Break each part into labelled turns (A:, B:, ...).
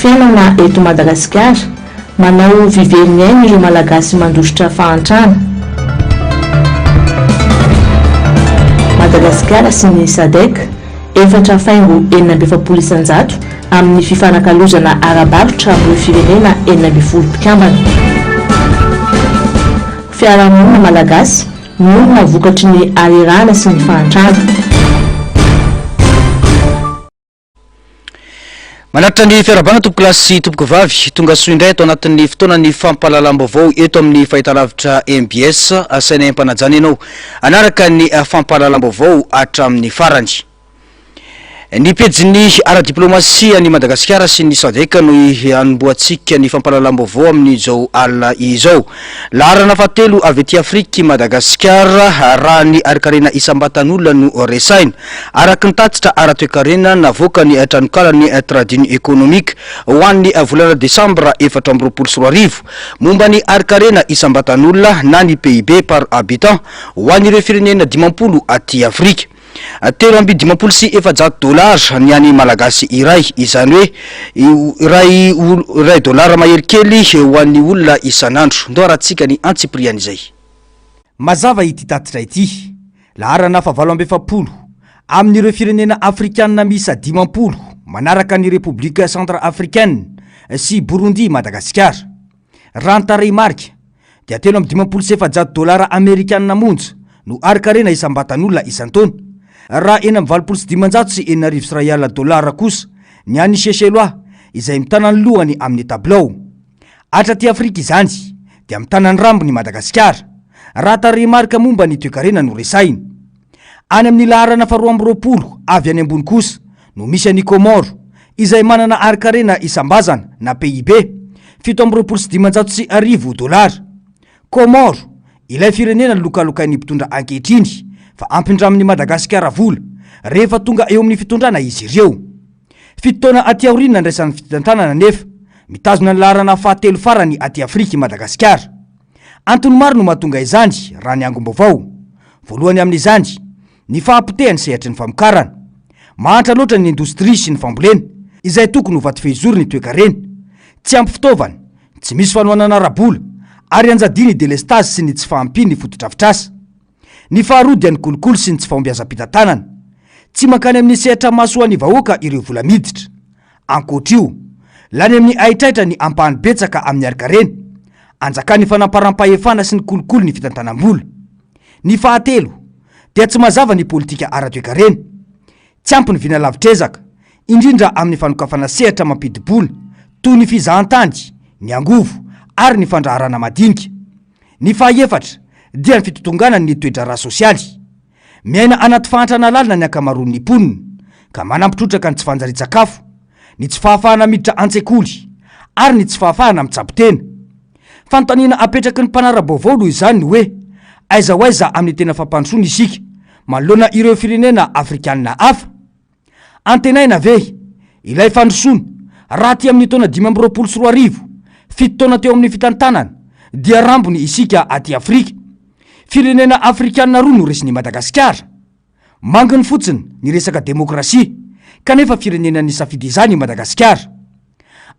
A: Fiainana eto Madagasikara, Manao vivery ny ainy ireo Malagasy mandositra fahantrana. Madagasikara sy ny Sadec, 4.46% amin'ny fifanakalozana ara-barotra amin'ireo firenena 16 mpikambana. Fiarahamonina malagasy, mionona vokatry ny harerahana sy ny fahantrana.
B: Manatitra ny fiarahabana tompokolahy sy tompokovavy, tonga soa indray ato anatin'ny fotoanan'ny fampahalalam-baovao eto amin'ny fahitalavitra mbs. Asainay am-panajana ianao hanaraka ny fampahalalam-baovao hatramin'ny farany. Ny pejin'ny ara-diplaomasia an'i Madagasikara sy ny Sadec no hanombohantsika ny fampahalalam-baovao amin'izao alina izao. Laharana fahatelo avy aty Afrika i Madagasikara raha ny harinkarena isam-batan'olona no resahina. Araka ny tatitra ara-toekarena navoakan'ny tranokalan'ny Trading Economic ho an'ny volana desambra 2024 momba ny harinkarena isam-batan'olona na ny PIB par habitant ho an'ireo firenena 50 aty Afrika. 453 dolara ny an'ny Malagasy iray, izany hoe iray iray dolara mahery kely ho an'ny olona isan'andro. Ndao arahantsika ny antsipirian'izay.
C: Mazava ity tatitra ity, laharana fahavalo amby 40 amin'ireo firenena afrikanina miisa 50 manaraka ny République Centrafricaine sy Burundi i Madagasikara. Raha ny tarehimarika, dia 453 dolara amerikanina monja no harin-karena isam-batan'olona isan-taona, raha 6586 dolara kosa ny an'ny Seychellois izay mitana ny lohany amin'ny tabilao. Hatraty Afrika izany dia mitana ny rambony i Madagasikara, raha tarehimarika momba ny toekarena no resahina. Any amin'ny laharana faharoa amby 20 avy any ambony kosa no misy an'i Comores, izay manana harin-karena isam-bazana na PIB, 1527 dolara. Comores, ilay firenena lokalokain'ny mpitondra ankehitriny fa ampindramin'i Madagasikara vola rehefa tonga eo amin'ny fitondrana izy ireo. Fito taona aty aoriana nandraisany fitantanana anefa, mitazona ny laharana fahatelo farany aty Afrika i Madagasikara. Antony maro no mahatonga izany raha ny angom-baovao. Voalohany amin'izany, ny fahapotehan'ny sehatry ny famokarana. Mahantra loatra ny indostria sy ny fambolena, izay tokony ho vatofehizoro ny toekarena. Tsy ampy fitaovana, tsy misy fanohanana ara-bola, ary anjadian'ny delestazy sy ny tsy fahampian'ny fotodrafitrasa. Ny faharoa dia ny kolikoly sy ny tsy fahombiazam-pitantanana. Tsy mankany amin'ny sehatra mahasoa ny vahoaka ireo vola miditra. Ankoatra io, lany amin'ny haitraitra ny ampahany betsaka amin'ny harinkarena. Anjakan'ny fanamparam-pahefana sy ny kolikoly ny fitantanam-bola. Ny fahatelo, dia tsy mazava ny politika ara-toekarena. Tsy ampy ny vina lavitr'ezaka, indrindra amin'ny fanokafana sehatra mampidi-bola, toy ny fizahantany, ny angovo ary ny fandraharana madinika. Ny fahaefatra, dia ny fitotonganan'ny toe-draharaha sosialy. Miaina anaty fahantrana lalina ny ankamaroan'ny mponina, ka manampy trotraka ny tsy fanjarian-tsakafo, ny tsy fahafahana miditra an-tsekoly, ary ny tsy fahafahana mitsabo tena. Fanontaniana apetraky ny mpanara-baovao noho izany ny hoe, aiza ho aiza amin'ny tena fampandrosoana isika manoloana ireo firenena afrikanina hafa? Antenaina ve ilay fandrosoana raha aty amin'ny taona 2025, fito taona teo amin'ny fitantanana, dia rambony isika aty Afrika? Firenena afrikanina roa no resin'i Madagasikara. Manginy fotsiny ny resaka demokrasia, kanefa firenena nisafidy izany i Madagasikara.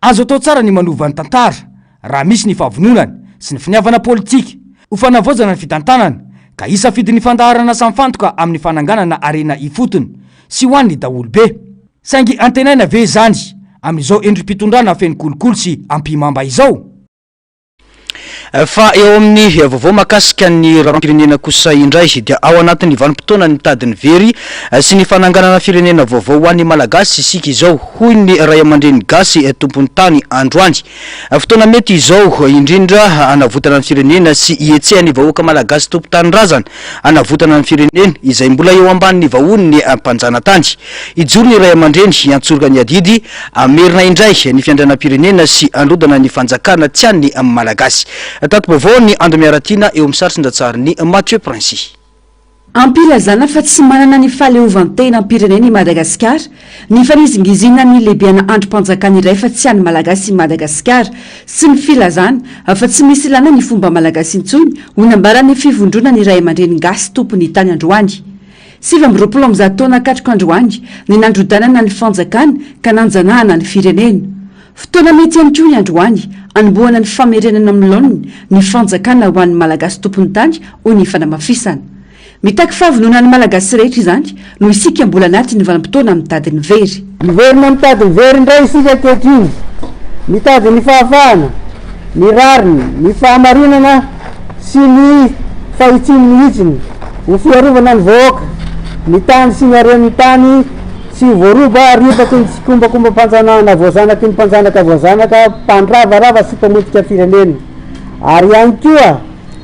C: Azo atao tsara ny manova ny tantara raha misy ny fahavononana sy ny finiavana politika ho fanavaozana ny fitantanana ka hisafidy ny fandaharan'asa mifantoka amin'ny fananganana harena ifotony sy ho an'ny daholobe. Saingy antenaina ve izany amin'izao endri-pitondrana feno kolikoly sy ampihimamba izao?
B: Fa eo amin'ny vaovao mahakasika ny raharaham-pirenena kosa indray dia ao anatin'ny vanim-potoana ny mitady ny very sy ny fananganana firenena vaovao ho an'ny Malagasy isika izao, hoy ny raiamandreny gasy tompon'ny tany androany. Fotoana mety izao indrindra hanavotana ny firenena sy hihetsehan'ny vahoaka Malagasy tompon-tanindrazana hanavotana ny firenena izay mbola eo ambanin'ny vahohon'ny mpanjanatany. Hijoro ny raiamandreny hiantsoroka ny adidy Hamerina indray ny fiandrianam-pirenena sy handrodana ny fanjakana tsy an'ny Malagasy. Tati-baovao ny Ando Miaratiana eo amin'ny sary sindratsarin'i Mathieu Princi.
D: Ampilazana fa tsy manana ny fahaleovantenam-pirenena i Madagasikara, ny fanizingizinan'ny lehibeana andrim-panjakana iray fa tsy an'ny Malagasy i Madagasikara sy ny filazana fa tsy misy ilana ny fomba malagasy intsony ho nambaran'ny fivondronan'ny ray aman-dreny gasy tompon'ny tany androany. 129 taona katroka androany ny nandrodanana ny fanjakana ka nanjanahana ny firenena. Fotoana mety ihany koa ny androany hanombohana ny famerenana amin'ny laoniny ny fanjakana ho an'ny Malagasy tompon'ny tany, hoy ny fanamafisana. Mitaky fahavononan'ny Malagasy rehetra izany noho isika mbola anatin'ny vanim-potoana mitady ny very.
E: Miverina mitady ny very indray isika ankehitriny, mitady ny fahafahana, ny rariny, ny fahamarinana sy ny fahitsiany mihitsiny ho fiarovana ny vahoaka, ny tany sy ny haren'ny tany tsy ho voaroba ripaky ny tsikombakombam-panjanahana voazanaky ny mpanjanaka voazanaka mpandravarava sy mpamotika firenena ary ihany koa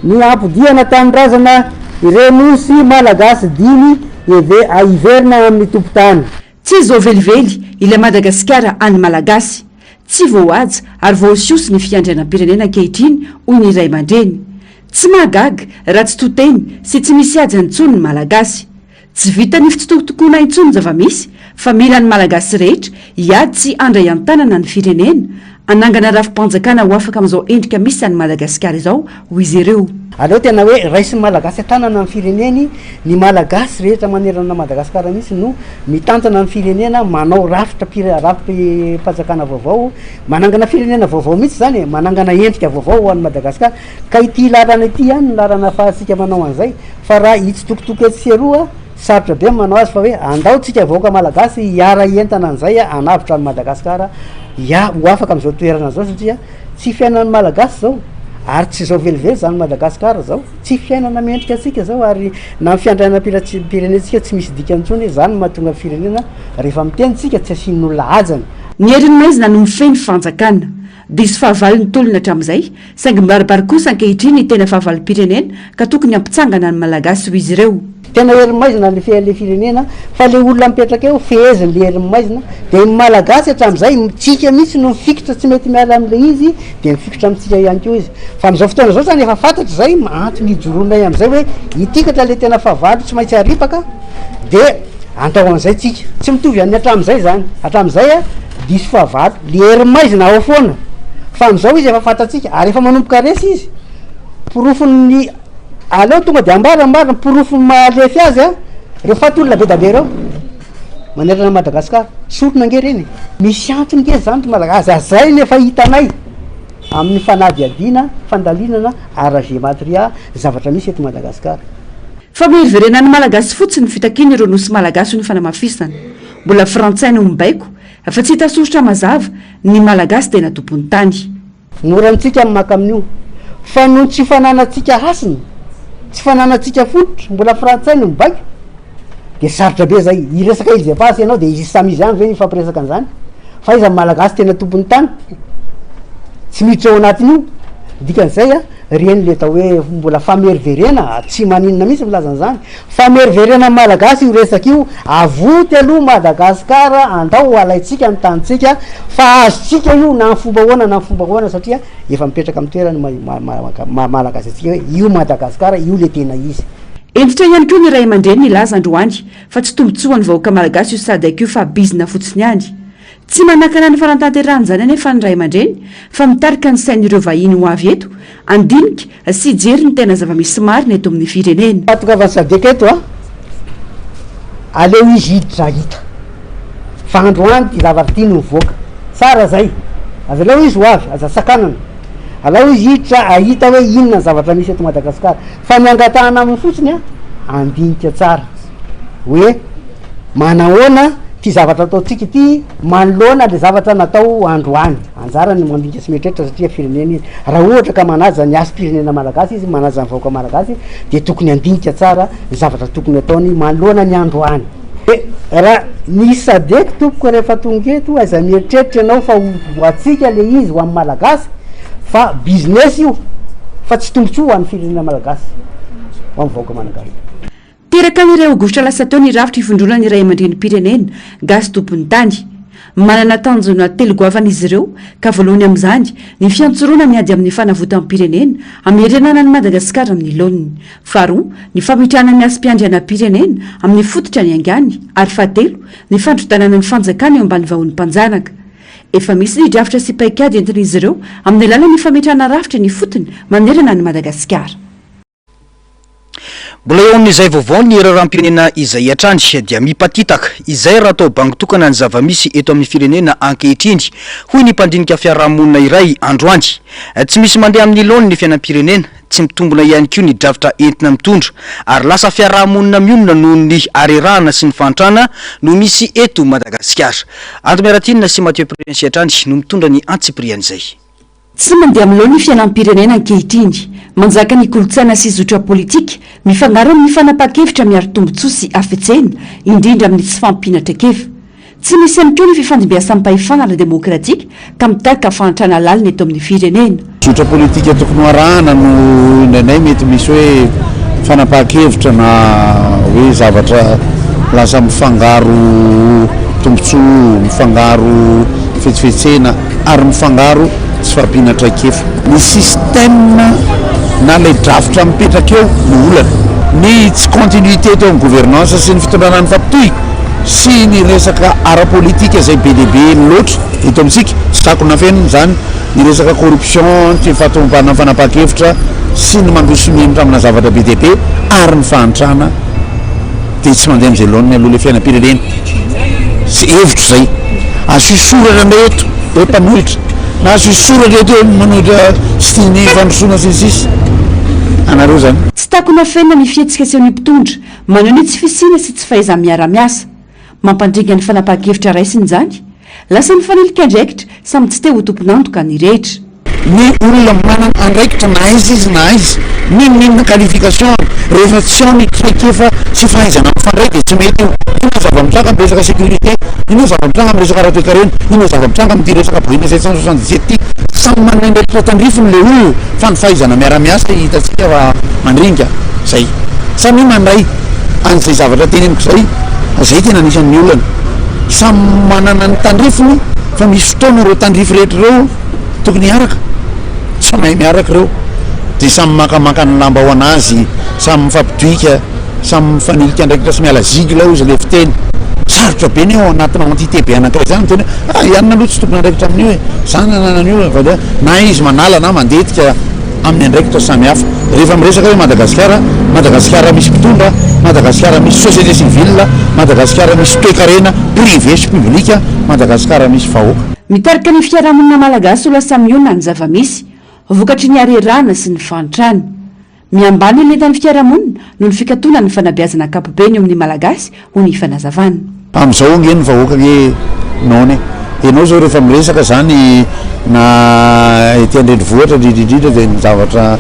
E: Ny hampodiana tanindrazana ireo nosy malagasy dimy hiverina amin'ny tompon-tany.
D: Tsy izao velively ilay Madagasikara an'ny Malagasy. Tsy voahaja ary voahosihosy ny fiandrianam-pirenena ankehitriny, hoy ny ray aman-dreny. Tsy mahagaga raha tsy to teny sy tsy misy hajany intsony ny Malagasy. Tsy vitan'ny fitsitokotokoana intsony ny zava-misy fa mila ny Malagasy rehetra hiady sy handray an-tanana ny firenena, hanangana rafi-panjakana ho afaka amin'izao endrika misy an'i Madagasikara izao, hoy izy ireo.
E: Aleo tena hoe raisin'ny Malagasy an-tanana ny fireneny, ny Malagasy rehetra manerana an'i Madagasikara mihitsy no mitantana ny firenena, manao rafitra rafi-panjakana vaovao, manangana firenena vaovao mihitsy izany e, manangana endrika vaovao ho an'i Madagasikara. Ka ity lalana ity ihany no lalana ahafahantsika manao an'izay. Fa raha hitsitokotoko etsy sy eroa, sarotra be ny manao azy fa hoe andao tsika vahoaka malagasy hiara hientana an'izay hanavotra an'i Madagasikara hia ho afaka amin'izao toerana izao satria tsy fiainan'ny malagasy izao ary tsy izao velively izany Madagasikara izao, tsy fiainana mendrika antsika izao ary na ny fiandrianam-pirenentsika tsy misy dikany intsony, izany no mahatonga ny firenena rehefa miteny tsika tsy asian'olona hajany.
D: Ny herin'ny maizina no mifehy ny fanjakana. Diso fahavalo ny tolona hatramin'izay, saingy mibaribary kosa ankehitriny ny tena fahavalom-pirenena ka tokony hampitsangana ny Malagasy hoy izy ireo.
E: Tena herin'ny maizina le le firenena fa le olona mipetraka eo feheziny le herin'ny maizina de ny Malagasy hatramin'izay tsika mihitsy no mifikitra tsy mety miala amin'le izy de mifikitra amintsika ihany koa izy fa amin'izao fotoana izao zany efa fantatra izay antony hijoroanay amin'izay hoe hitikatra le tena fahavalo tsy maintsy aripaka de Andao an'izay tsika. Tsy mitovy amin'ny hatramin'izay izany. Hatramin'izay a, diso fahavalo. Le hery maizina ao foana. Fa amin'izao izy efa fantatsika ary efa manomboka resy izy. Porofon'ny, aleo tonga de ambara ny marina, porofon'ny mahalefy azy a, reo faty olona be da be reo manerana an'i Madagasikara. Sorona ange reny e. Misy antony nge zany ry Malagasy. Aza zay no efa hitanay amin'ny fanadihadiana, fandalinana ara-gematria zavatra misy eto Madagasikara.
D: Fameriverenan'ny Malagasy fotsiny ny fitakiana ireo nosy malagasy hoy ny fanamafisana. Mbola frantsay no mibaiko fa tsy hita soritra mazava ny Malagasy tena tompon'ny tany.
E: Mora amintsika ny maka amin'io fa noho ny tsy fananantsika hasina, tsy fananantsika fototra, mbola frantsay no mibaiko dia sarotra be zay. Hiresaka îles éparses ianao dia izy samy izy ihany ve hifampiresaka an'izany? Fa iza ny Malagasy tena tompon'ny tany? Tsy miditra ao anatin'io. Dikan'izay a. Ireny le atao hoe mbola fameriverena, tsy maninona mihitsy milaza an'izany. Fameriverena ny Malagasy io resaka io, avoty aloha Madagascar, andao ho alaintsika ny tanintsika fa azontsika io na amin'ny fomba ahoana na amin'ny fomba ahoana satria efa mipetraka amin'ny toerany maha Malagasy antsika hoe io Madagascar io le tena izy.
D: Hentitra ihany koa ny ray aman-dreny nilaza androany fa tsy tombontsoan'ny vahoaka malagasy io Sadec io fa bizina fotsiny ihany. Tsy manakana ny fanatanterahana izany anefa ny ray aman-dreny fa mitarika ny sain'ireo vahiny ho avy eto handinika sy hijery ny tena zava-misy marina eto amin'ny firenena.
E: Fahatongavan'ny Sadec eto a, aleo izy hiditra hahita fa androany ity zavatra ity no mivoaka. Tsara zay, avelao izy ho avy, aza sakanana. Alao izy hiditra hahita hoe inona ny zavatra misy eto Madagasikara. Fa ny angatahana aminy fotsiny a, handinika tsara hoe. Manahoana ity zavatra ataontsika ity manoloana le zavatra natao androany? Anjarany ny mandinika sy mieritreritra satria firenena izy. Raha ohatra ka manaja ny hasim-pirenena malagasy izy, manaja ny vahoaka malagasy dia tokony handinika tsara ny zavatra tokony ataony manoloana ny androany. De raha ny sadec tompoko rehefa tonga eto aiza mieritreritra ianao fa ho antsika le izy ho an'ny malagasy fa business io fa tsy tombotsoa ho an'ny firenena malagasy ho an'ny vahoaka malagasy.
D: Teraka ny iray aogositra lasa teo ny rafitra ivondronan'ny ray aman-drenim-pirenena, gasy tompon'ny tany. Manana tanjona telo goavana izy ireo, ka voalohany amin'izany ny fiantsoroana ny ady amin'ny fanavotam-pirenena, hamerenana an'i Madagasikara amin'ny laoniny. Faharoa, ny fametrahana ny hasim-piandrianam-pirenena amin'ny fototra niaingàny, ary fahatelo, ny fandrodanana ny fanjakana eo ambany vahohon'ny mpanjanaka. Efa misy ny drafitra sy paikady entin'izy ireo amin'ny alalan'ny fametrahana rafitra eny ifotony manerana an'i Madagasikara.
B: Mbola eo amin'izay vaovao ny raharaham-pirenena izay hatrany dia mipatitaka izay raha atao bango tokana ny zava-misy eto amin'ny firenena ankehitriny, hoy ny mpandinika fiarahamonina iray androany. Tsy misy mandeha amin'ny laoniny ny fiainam-pirenena, tsy mitombina ihany koa ny drafitra entina mitondra ary lasa fiarahamonina mionona noho ny harerahana sy ny fahantrana no misy eto Madagasikara. Ando Miaratiana sy Mathieu Prince hatrany no mitondra ny antsipirian'izay.
D: Tsy mandeha amin'ny laoniny ny fiainam-pirenena ankehitriny. Manjaka ny kolontsaina sy zotra politika mifangaro amin'ny fanapahan-kevitra miaro tombontsoa sy hafetsena, indrindra amin'ny tsy fahampiana traikefa. Tsy misy ihany koa ny fifandimbiasam-pahefana ara-demokratika ka mitarika fahantrana lalina eto amin'ny firenena.
F: Zotra politika tokony ho arahana no indraindray mety misy hoe fanapahan-kevitra na hoe zavatra lasa mifangaro tombontsoa, mifangaro fetsifetsena ary mifangaro tsy fahampiana traikefa. Ny système na ilay drafitra mipetraka eo no olana. Ny tsy continuité teo amin'ny gouvernance sy ny fitondrana nifampitohy sy ny resaka ara-politika izay be dia be loatra eto amintsika, tsy takona afenina izany, ny resaka corruption, ny tsy fahatomombanan'ny fanapahan-kevitra sy ny mandroso mihemotra amina zavatra be dia be ary ny fahantrana dia tsy mandeha amin'izay laoniny aloha ilay fiainam-pirenena. Tsy hevitro izay. Asio soratra indray eto hoe mpanohitra na asio soratra eto hoe manohitra sy tia ny fandrosoana sy ny sisa. Anareo izany.
D: Tsy takona afenina ny fihetsika asehon'ny mpitondra Maneho ny tsy fisiana sy tsy fahaiza-miara-miasa. Mampandringa ny fanapahan-kevitra raisiny izany. Lasa mifanilika andraikitra, samy tsy te ho tompon'antoka ny rehetra.
F: Ny olona manana andraikitra na aiza izy na aiza, n'inon'inona qualification-ny, rehefa tsy ao ny traikefa sy fahaizana mifandray dia tsy mety io. Inona zava-mitranga amin'ny resaka sécurité? Inona zava-mitranga amin'ny resaka ara-toekarena? Inona zava-mitranga amin'ity resaka Boeing 777 ity? Samy manana andraikitra tandrifiny ilay olona fa ny fahaizana miara-miasa hitantsika fa mandringa. Zay. Samia mandray an'izay zavatra teneniko zay fa zay tena anisan'ny olana. Samy manana ny tandrifiny fa misy fotoana ireo tandrify rehetra ireo tokony hiaraka. Tsy mahay miaraka ireo. Dia samy makamaka ny lamba ho an'azy, samy mifampidoika, samy mifanilika andraikitra sy miala zigle hozy ilay fiteny. Sarotra be ny ao anatina entité be anankiray zany miteny hoe ah i anona aloha tsy tompon'andraikitra amin'io e, za nanana an'io e, na izy manala na mandetika. amin'ny andraikitra samihafa. Rehefa miresaka hoe Madagasikara, Madagasikara misy mpitondra, Madagasikara misy société civile, Madagasikara misy toekarena privé sy public, Madagasikara misy vahoaka.
D: Mitarika ny fiarahamonina malagasy ho lasa mionona ny zava-misy, vokatry ny harerahana sy ny fahantrana. Miambany ny lentan'ny fiarahamonina noho ny fikatonan'ny fanabeazana ankapobeny eo amin'ny Malagasy, hoy ny fanazavana.
F: Amizao ange ny vahoaka ange noana e! Enao zao rehefa miresaka zany na ety andrenivohitra indrindra indrindra dia ny zavatra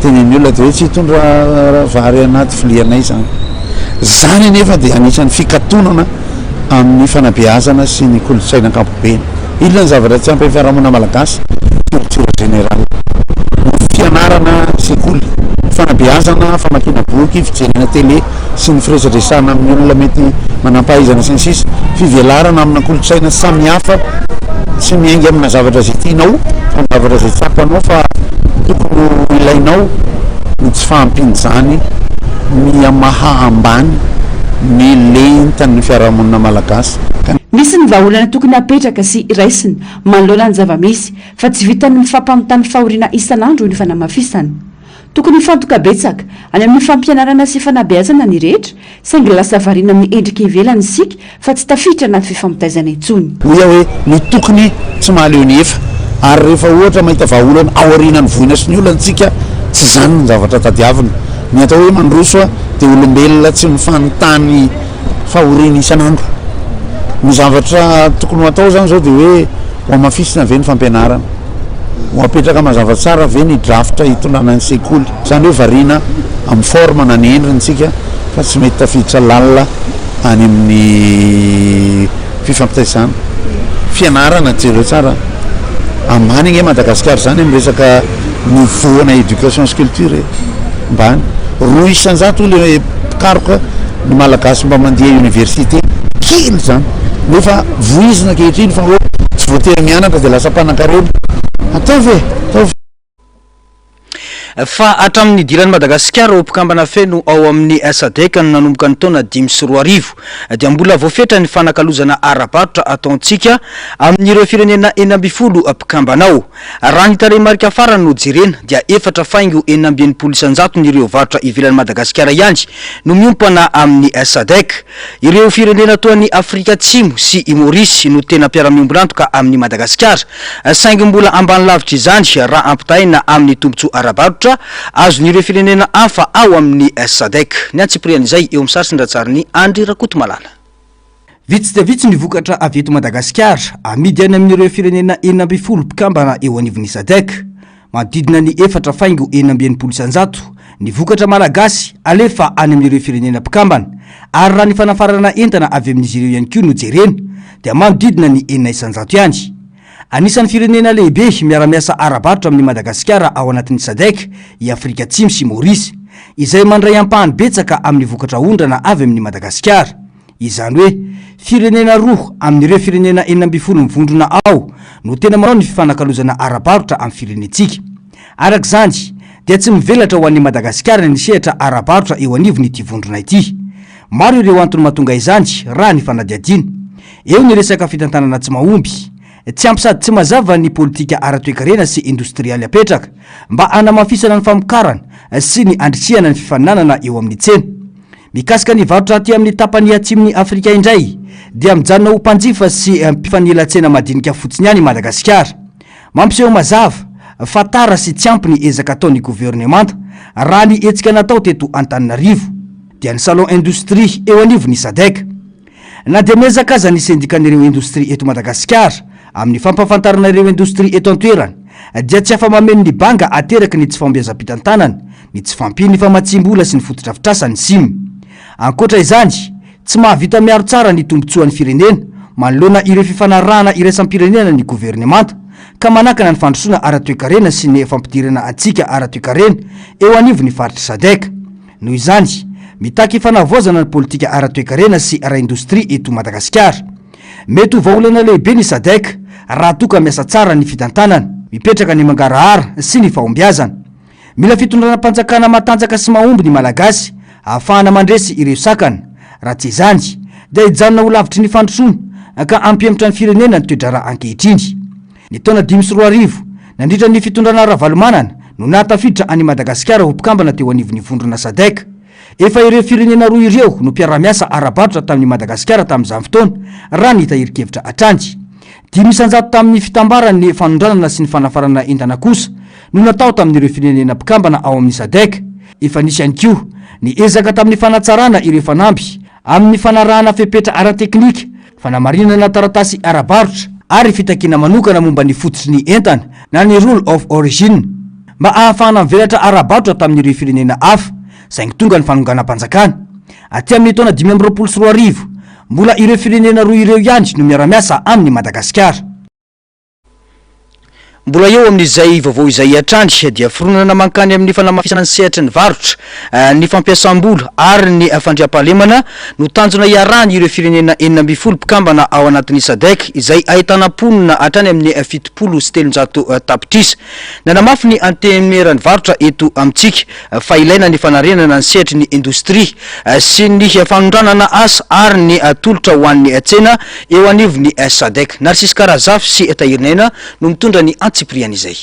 F: tenenin'ny olona dia hoe tsy hitondra vary anaty vilianay zany. Zany anefa dia anisan'ny fikatonana amin'ny fanabeazana sy ny kolontsaina ankapobeny. Inona ny zavatra tsy ampy amin'ny fiarahamonina malagasy? Culture générale. Ny fianarana sekoly, fanabeazana, famakiana boky, fijerena télé. sy ny firesadresahana amin'ny olona mety manampahaizana sy ny sisa Fivelarana amina kolontsaina samihafa tsy miainga amina zavatra izay tianao fa ny zavatra izay tsapanao fa tokony ho ilainao ny tsy fahampian'izany miha maha ambany ny lentan'ny fiarahamonina malagasy ka
D: Misy ny vahaolana tokony hapetraka sy raisina manoloana ny zava-misy fa tsy vitan'ny mifampanontany fahoriana isan'andro hoy ny fanamafisana. Tokony hifantoka betsaka any amin'ny fampianarana sy fanabeazana ny rehetra, saingy lasa variana amin'ny endrika ivelany isika fa tsy tafiditra anaty fifampitaizana intsony.
F: Hoy aho hoe ny tokony tsy mahaleo ny efa, ary rehefa ohatra mahita vahaolana aorianan'ny voina sy ny olana tsika, tsy izany ny zavatra tadiavina. Ny atao hoe mandroso dia olombelona tsy mifanontany fahoriana isan'andro. Ny zavatra tokony ho atao izany izao dia hoe ho hamafisina ve ny fampianarana? Ho apetraka mazava tsara ve ny drafitra hitondrana ny sekoly? Izany hoe variana amin'ny forme na ny endriny isika fa tsy mety tafiditra lalina any amin'ny fifampitaizana. Fianarana, jereo tsara, ambany ange Madagasikara izany amin'ny resaka niveau-na éducation sy culture e! Ambany. 2% hoy le mpikaroka ny Malagasy mba mandeha université, kely izany. Nefa voizina ankehitriny fa hoe tsy voatery mianatra dia lasa mpanankarena. Ataovy e! Ataovy.
B: Fa hatramin'ny nidiran'i Madagasikara ho mpikambana feno ao amin'ny Sadec nanomboka ny taona 2005 dia mbola voafetra ny fanakalozana ara-barotra ataontsika amin'ireo firenena 16 mpikambana ao. Raha ny tarehimarika farany no jerena dia efatra faingo 66 isan-jaton'ireo varotra ivelan'i Madagasikara ihany no miompana amin'ny Sadec. Ireo firenena toa an'i Afrika Atsimo sy i Maorisy no tena mpiara-miombon'antoka amin'i Madagasikara, saingy mbola ambany lavitra izany raha ampitahaina amin'ny tombontsoa ara-barotra azon'ireo firenena hafa ao amin'ny Sadec. Ny antsipirian'izay eo amin'ny sary sy ny ratsarin'i Andry Rakotomalala.
C: Vitsy dia vitsy ny vokatra avy eto Madagasikara amidy any amin'ireo firenena 16 mpikambana eo anivon'ny Sadec. Manodidina ny efatra faingo 66% ny vokatra malagasy alefa any amin'ireo firenena mpikambana ary raha ny fanafarana entana avy amin'izy ireo ihany koa no jerena dia manodidina ny 6% ihany. Anisan'ny firenena lehibe miara-miasa ara-barotra amin'i Madagasikara ao anatin'ny Sadec i Afrika Atsimo sy Maorisy, izay mandray ampahany betsaka amin'ny vokatra aondrana avy amin'i Madagasikara. Izany hoe, firenena roa amin'ireo firenena 16 mivondrona ao no tena manao ny fifanakalozana ara-barotra amin'ny firenentsika. Araka izany, dia tsy mivelatra ho an'i Madagasikara ny sehatra ara-barotra eo anivon'ity vondrona ity. Maro ireo antony mahatonga izany, raha ny fanadihadiana. Eo ny resaka fitantanana tsy mahomby. Tsy ampy sady tsy mazava ny politika ara-toekarena sy indostrialy apetraka mba hanamafisana ny famokarana sy ny handrisihana ny fifaninanana eo amin'ny tsena. Mikasika ny varotra aty amin'ny tapany atsimon'i Afrika indray dia mijanona ho mpanjifa sy mpifanila tsena madinika fotsiny ihany i Madagasikara. Mampiseho mazava fa tara sy tsy ampy ny ezaka ataon'ny governemanta raha ny hetsika natao teto Antananarivo dia ny Salon Industrie eo anivon'ny Sadec. Na dia miezaka aza ny sendikan'ireo indostria eto Madagasikara amin'ny fampahafantarana ireo indostria eto an-toerana dia tsy afa-mameno ny banga ateraky ny tsy fahombiazam-pitantanana, ny tsy fahampian'ny famatsiam-bola sy ny fotodrafitrasa ny sim. Ankoatra izany, tsy mahavita miaro tsara ny tombontsoan'ny firenena manoloana ireo fifanarahana iraisam-pirenena ny governemanta ka manakana ny fandrosoana ara-toekarena sy ny fampidirana antsika ara-toekarena eo anivon'ny faritry Sadec. Noho izany, mitaky fanavaozana ny politika ara-toekarena sy ara-indostria eto Madagasikara. Mety ho vahaolana lehibe ny Sadec raha toa ka miasa tsara ny fitantanana, mipetraka ny mangarahara sy ny fahombiazana. Mila fitondranam-panjakana matanjaka sy mahomby ny Malagasy ahafahana mandresy ireo sakana. Raha tsy izany, dia hijanona ho lavitry ny fandrosoana ka hampihemotra ny firenena ny toe-draharaha ankehitriny. Ny taona 2005, nandritra ny fitondrana Ravalomanana, no nahatafiditra an'i Madagasikara ho mpikambana teo anivon'ny vondrona Sadec. Efa ireo firenena roa ireo no mpiara-miasa ara-barotra tamin'i Madagasikara tamin'izany fotoana, raha ny tahirin-kevitra hatrany. 5% tamin'ny fitambaran'ny fanondranana sy ny fanafarana entana kosa no natao tamin'ireo firenena mpikambana ao amin'ny Sadec. Efa nisy ihany koa ny ezaka tamin'ny fanatsarana ireo fanamby amin'ny fanarahana fepetra ara-teknika, fanamarinana taratasy ara-barotra ary fitakiana manokana momba ny fototry ny entana na ny rule of origin mba ahafahana mivelatra ara-barotra tamin'ireo firenena hafa, saingy tonga ny fanonganam-panjakana. Aty amin'ny taona 2025, mbola ireo firenena roa ireo ihany no miara-miasa amin'i Madagasikara.
B: Mbola eo amin'izay vaovao izay hatrany dia fironana mankany amin'ny fanamafisana ny sehatry ny varotra, ny fampiasam-bola ary ny fandriampahalemana no tanjona iarahan'ireo firenena 16 mpikambana ao anatin'ny Sadec izay ahitana mponina hatrany amin'ny 370 tapitrisa. Nanamafy ny Antenimieran'ny varotra eto amintsika fa ilaina ny fanarenana ny sehatry ny indostria sy ny fanondranana asa ary ny tolotra ho an'ny tsena eo anivon'ny Sadec. Narcisque Razafy sy Tahirinaina no mitondra ny antsipirian'izay.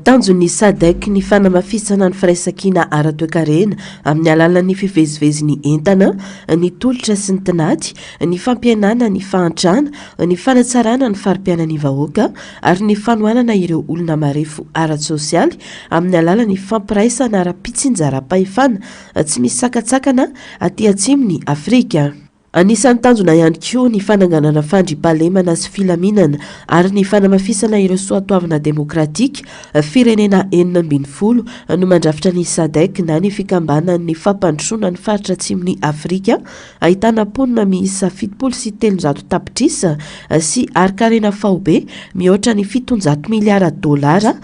A: Tanjon'ny Sadec ny fanamafisana ny firaisankina ara-toekarena amin'ny alalan'ny fivezivezin'ny entana, ny tolotra sy ny tinady, ny fampihenana ny fahantrana, ny fanatsarana ny fari-piainan'ny vahoaka ary ny fanohanana ireo olona marefo ara-tsosialy amin'ny alalan'ny fampiraisana ara-pitsinjaram-pahefana tsy misy sakantsakana aty atsimon'i Afrika. Anisan'ny tanjona ihany koa ny fananganana fandriampahalemana sy filaminana ary ny fanamafisana ireo soatoavina demokratika. Firenena 16 no mandrafitra ny Sadec na ny Fikambanan'ny Fampandrosoana ny Faritra Atsimon'i Afrika ahitana mponina miisa 370 tapitrisa sy harin-karena faobe mihoatra ny 700 miliara dolara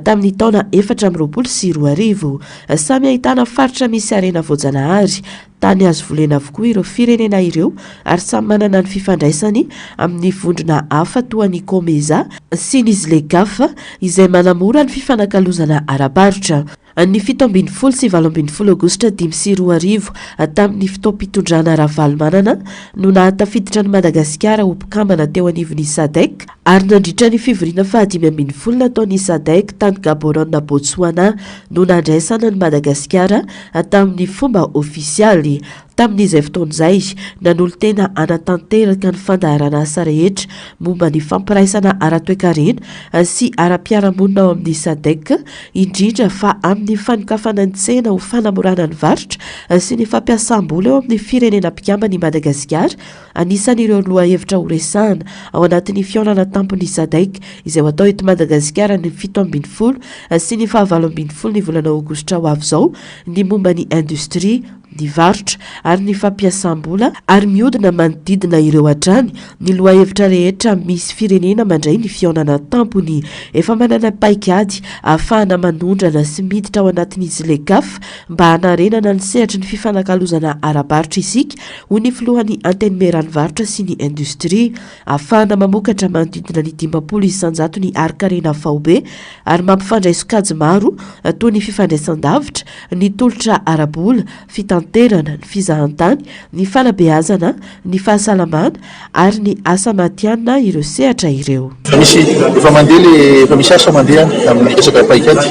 A: tamin'ny taona 2024. Samy ahitana faritra misy harena voajanahary, Tany azo volena avokoa ireo firenena ireo ary samy manana ny fifandraisany amin'ny vondrona hafa toa ny Comesa sy ny Zlecaf izay manamora ny fifanakalozana ara-barotra. Ny 17 sy 18 aogositra 2005 tamin'ny fotoam-pitondrana Ravalomanana no nahatafiditra an'i Madagasikara ho mpikambana teo anivon'ny Sadec ary nandritra ny fivoriana faha-15 nataon'ny Sadec tany Gaborone Botswana no nandraisana an'i Madagasikara tamin'ny fomba ofisialy. Tamin'izay fotoana izay, nanolo-tena hanatanteraka ny fandaharanasa rehetra momba ny fampiraisana ara-toekarena sy ara-piarahamonina ao amin'ny Sadec, indrindra fa amin'ny fanokafana ny tsena ho fanamorana ny varotra sy ny fampiasam-bola eo amin'ny firenena mpikambana i Madagasikara. Anisan'ireo lohahevitra horesahana ao anatin'ny fihaonana tampon'ny Sadec izay ho atao eto Madagasikara ny 17 sy ny faha 18 ny volana aogositra ho avy izao ny momba ny indostria, ny varotra ary ny fampiasam-bola ary mihodina manodidina ireo hatrany ny lohahevitra rehetra misy firenena mandray ny fihaonana tampony. Efa manana paikady ahafahana manondrana sy miditra ao anatin'ny Zlecaf mba hanarenana ny sehatry ny fifanakalozana ara-barotra isika, hoy ny filohan'ny Antenimieran'ny varotra sy ny indostria. Ahafahana mamokatra manodidina ny 50% ny harin-karena faobe ary mampifandray sokajy maro toy ny fifandraisan-davitra, ny tolotra ara-bola, fitanterana, ny fizahantany, ny fanabeazana, ny fahasalamana ary ny asa matihanina ireo sehatra ireo.
G: Efa misy efa mandeha le efa misy asa mandeha amin'ny resaka paikady,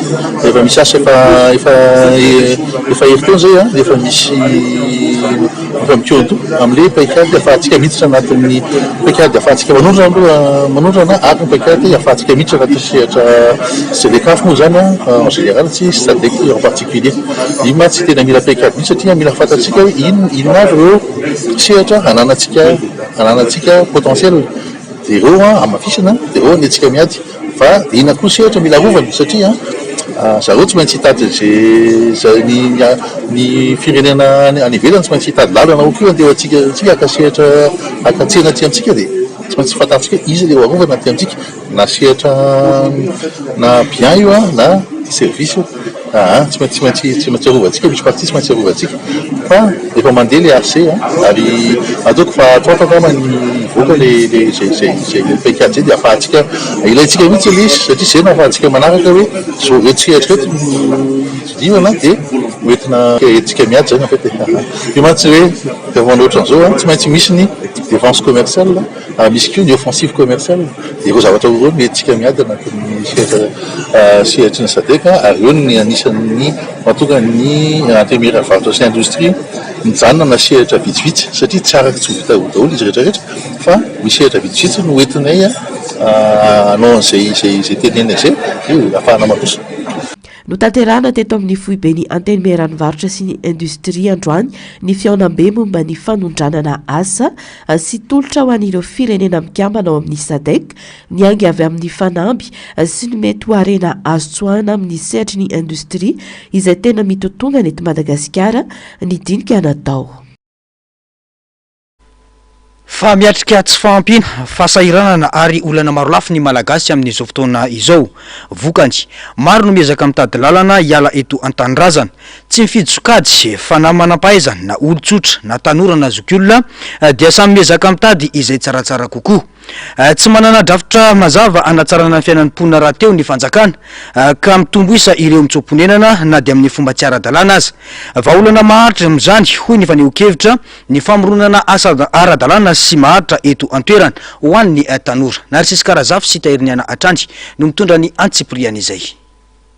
G: efa misy asa efa efa efa herintaona izay an, efa misy efa mikorontoa amin'ilay paikady ahafahantsika miditra anatin'ny paikady ahafahantsika manondrana aloha manondrana ary ny paikady ahafahantsika miditra anatin'ny sehatra Zedekaf moa izany an en général tsy Sadec en particulier. Io mantsy tena mila paikady mihitsy satria mila fantatsika hoe inona inona avy ireo sehatra ananantsika ananantsika potentiel dia ireo an hamafisina dia ireo andehantsika miady fa inona koa sehatra mila arovana satria zareo tsy maintsy hitady izay izay ny ny firenena any ivelany tsy maintsy hitady lalana ao koa andeha ho antsika antsika haka sehatra haka tsena aty amintsika dia tsy maintsy fantatsika hoe iza ilay ho arovana aty amintsika Na sehatra na bien io an na service io aa tsy maintsy tsy maintsy tsy maintsy arovantsika misy partie tsy maintsy arovantsika fa efa mandeha le AC an ary ataoko fa ato ato angamba ny hivoaka le le zay zay zay le paikady zay de afahantsika ilaintsika mihitsy le izy satria zay no afahantsika manaraka hoe zao reto sehatra reto no hidirana de hoentina entintsika miady zany en fait e io mantsy hoe rehefa manao ohatran'izao an tsy maintsy misy ny défense commerciale. Ary misy koa ny offensive commerciale, dia ireo zavatra roa ireo no entintsika miady anatin'ny sehatra sehatry ny Sadec ary ireo no anisan'ny mahatonga ny Antenimieran'ny varotra sy ny indostria mijanona amina sehatra vitsivitsy satria tsy araka tsy ho vita daholo izy rehetra rehetra fa misy sehatra vitsivitsy no entinay hanao an'izay izay izay tenenina izay dia ahafahana mandroso.
A: Notanterahina teto amin'ny foiben'ny Antenimieran'ny varotra sy ny indostria androany ny fihaonambe momba ny fanondranana asa sy tolotra ho an'ireo firenena mikambana ao amin'ny Sadec, niainga avy amin'ny fanamby sy ny mety ho harena azo tsoahina amin'ny sehatry ny indostria izay tena mitotongana eto Madagasikara ny dinika natao.
B: Fa miatrika tsy fahampiana, fahasahiranana ary olana marolafy ny Malagasy amin'izao fotoana izao. Vokany, maro no miezaka mitady lalana hiala eto an-tanindrazana. Tsy mifidy sokajy fa na manam-pahaizana na olon-tsotra na tanora na zokiolona dia samy miezaka mitady izay tsaratsara kokoa. Tsy manana drafitra mazava hanatsarana ny fiainan'ny mponina rahateo ny fanjakana ka mitombo isa ireo mitsoa-ponenana na dia amin'ny fomba tsy ara-dalàna aza. Vahaolana maharitra amin'izany, hoy ny fanehoan-kevitra, ny famoronana asa ara-dalàna sy maharitra eto an-toerana ho an'ny tanora. Narcisse Karazafy sy Tahiriniaina hatrany no mitondra ny antsipirian'izay.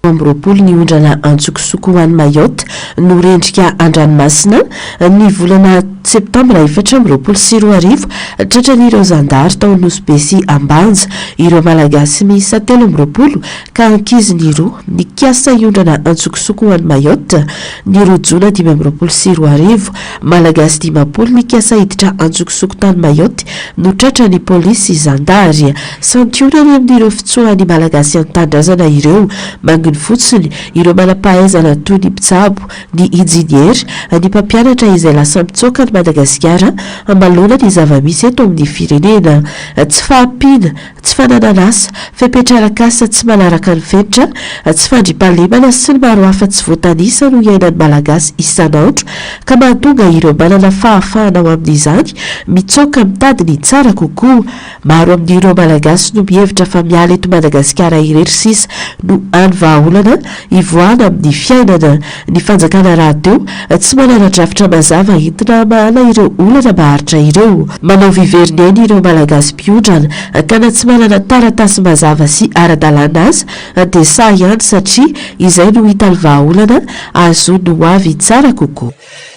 A: 22 ny ondrana antsokosoko ho any Mayotte no rendrika an-dranomasina ny volana septambra 2024. Tratran'ireo zandary tao Nosy Be sy Ambanja ireo Malagasy miisa 23 ka ankizy ny roa nikasa hiondrana antsokosoko ho any Mayotte ny roa jona 2025. Malagasy 50 nikasa hiditra antsokosoko tany Mayotte no tratran'ny polisy sy zandary. Santionany amin'ireo fitsoahan'ny Malagasy an-tanindrazana ireo. Manginy fotsiny ireo manam-pahaizana toy ny mpitsabo, ny injeniera, ny mpampianatra izay lasa mitsoaka. an'i Madagasikara manoloana ny zava-misy eto amin'ny firenena. Tsy fahampiana, tsy fananan'asa, fepetra arak'asa tsy manaraka ny fenitra, tsy fandriampahalemana sy ny maro hafa tsy voatanisa no iainan'ny Malagasy isan'andro ka mahatonga ireo manana fahafahana ho amin'izany mitsoaka mitady ny tsara kokoa. Maro amin'ireo Malagasy no mihevitra fa miala eto Madagasikara irery sisa no hany vahaolana hivoahana amin'ny fiainana. Ny fanjakana rahateo tsy manana drafitra mazava entina hamahana ireo olana maharitra ireo. Manao vivery ny ainy ireo Malagasy mpiondrana ka na tsy manana taratasy mazava sy ara-dalàna aza dia sahy ihany satria izay no hitany vahaolana ahazoany ho avy tsara kokoa.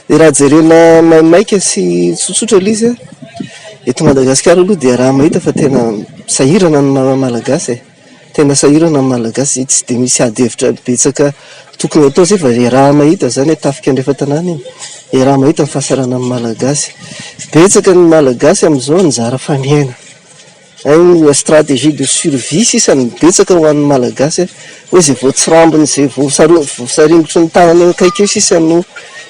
H: Dia raha jerena maimaika sy tsotsotra ilay izy an, eto Madagasikara aloha dia raha mahita fa tena sahirana ny maha Malagasy e. Tena sahirana ny Malagasy, tsy dia misy ady hevitra betsaka tokony hatao izay fa iaraha mahita izany hoe tafika andrefan-tanàna iny, iaraha mahita ny fahasahiranan'ny Malagasy. Betsaka ny Malagasy amin'izao nizara fa miaina. Hay stratégie de survie sisa no betsaka ho an'ny Malagasy hoe izay vao tsirambiny, izay vao voasaringotry ny tanana eo akaiky eo sisa no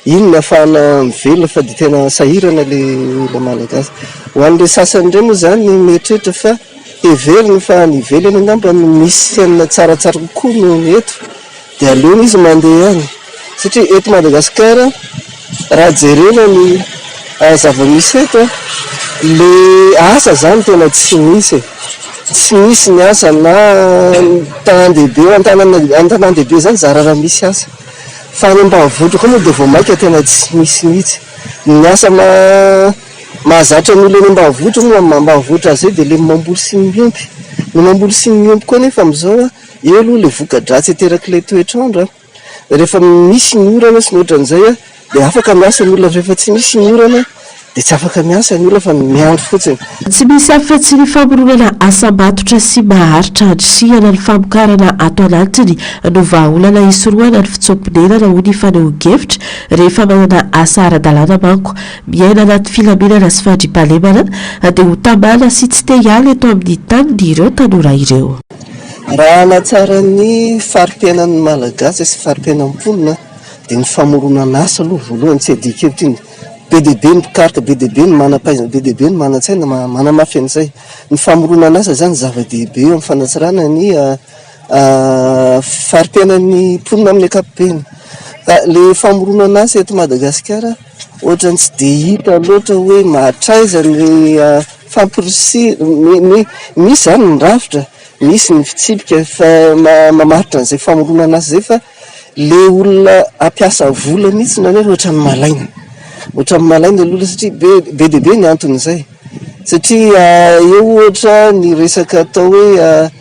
H: iny no ahafahana mivelona fa dia tena sahirana ilay Malagasy. Ho an'ilay sasany indray moa izany mieritreritra fa heveriny fa any ivelany angamba no misy fiainana tsaratsara kokoa noho ny eto dia aleony izy mandeha any satria eto Madagasikara raha jerena ny zava-misy eto le asa zany tena tsy misy e, tsy misy ny asa na tanàn-dehibe eo an-tanàn-dehibe zany zara raha misy asa fa any ambanivohitra koa moa dia vao mainka tena tsy misy mihitsy, ny asa Mahazatra ny olona eny ambanivohitra moa amin'ny maha ambanivohitra azy izay dia ilay mamboly sy ny miompy. Ny mamboly sy ny miompy koa anefa amin'izao an, eo aloha ilay voka-dratsy aterak'ilay toetr'andro an, rehefa misy ny orana sy ny ohatran'izay an, dia afaka miasa ny olona, rehefa tsy misy ny orana dia tsy afaka miasa ny olona fa miandry fotsiny.
A: Tsy misy afa-tsy ny famoronana asa matotra sy maharitra handrisihana ny famokarana ato anatiny no vahaolana hisorohana ny fitsoam-ponenana hoy ny fanehoan-kevitra rehefa manana asa ara-dalàna manko Miaina anaty filaminana sy fandriampahalemana dia ho tamana sy tsy te hiala eto amin'ny taniny ireo tanora ireo.
H: Raha hanatsara ny fari-piainan'ny Malagasy sy fari-piainan'ny mponina dia ny famoronana asa aloha voalohany tsy adin-kevitra iny. Be dia be ny mpikaroka, be dia be ny manam-pahaizana, be dia be ny manan-tsaina manamafy an'izay. Ny famoronana asa izany zava-dehibe eo amin'ny fanatsarana ny fari-piainan'ny mponina amin'ny ankapobeny. Fa ilay famoronana asa eto Madagasikara Ohatran'ny tsy dia hita loatra hoe mahatraiza ny famporisihana, ny misy izany ny rafitra, misy ny fitsipika fa mamaritra an'izay famoronana asa izay fa le olona hampiasa vola mihitsy indraindray ohatran'ny malaina, ohatran'ny malaina le olona satria be be dia be ny anton'izay satria eo ohatra ny resaka atao hoe